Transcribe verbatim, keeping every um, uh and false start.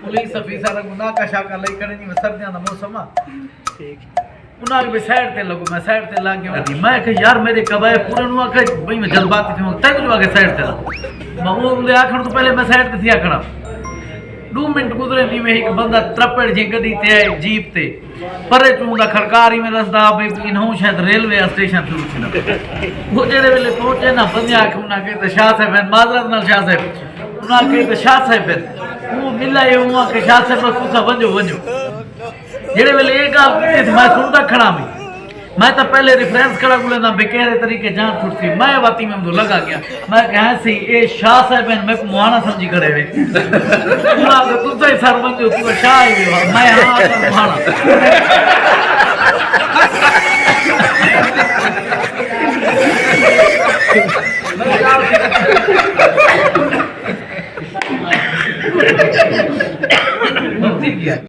پولیس آفیسر کو ناکا شاکا لئی کھڑے، جی میں سردیاں دا موسم آ۔ انہاں آکھیا بھئی سائیڈ تے لگو، میں سائیڈ تے لگ گیا۔ میں کہ یار میرے قبائے پورے نو آکھے بھئی میں جذباتی تھیوں، تینوں جو آکھے سائیڈ تے لگ۔ میں اوندے آکھݨ توں پہلے میں سائیڈ تے تھیا کھڑا۔ ݙو منٹ گزرے، نی میں ہک بندہ ترپڑ جیں گݙی تے آئے، جیپ تے۔ پرے چوں دا کھڑکار ہی میں رسدا پئی، انہوں شاید ریلوے اسٹیشن تے اترنا۔ وہ جیڑھے ویلے پہنچے نا، بندے آکھے انہاں آکھے تے شاہ صاحب ہن، معذرت نال شاہ صاحب۔ انہاں آکھے تے شاہ صاحب ہن۔ وہ ملا ہے، انہاں آکھے شاہ صاحب بس تساں ونڄو، ونڄو۔ جیڑھے ویلے اے ڳالھ کیتی تے میں سݨدا کھڑا ہاں۔ میں تاں پہلے ریفرنس کھڑا ڳولیندا بے کہڑے طریقے جان چھٹسی۔ میں واتی میں اندر لڳا ڳیا۔ میں کہا سی، اے شاہ صاحب ہن، میکوں مہاݨا سمجھی کھڑے وے۔ انہاں آکھیا تساں ہی سر ونڄو، تساں شاہ ہی وے۔ میں ہاں سر مہاݨا۔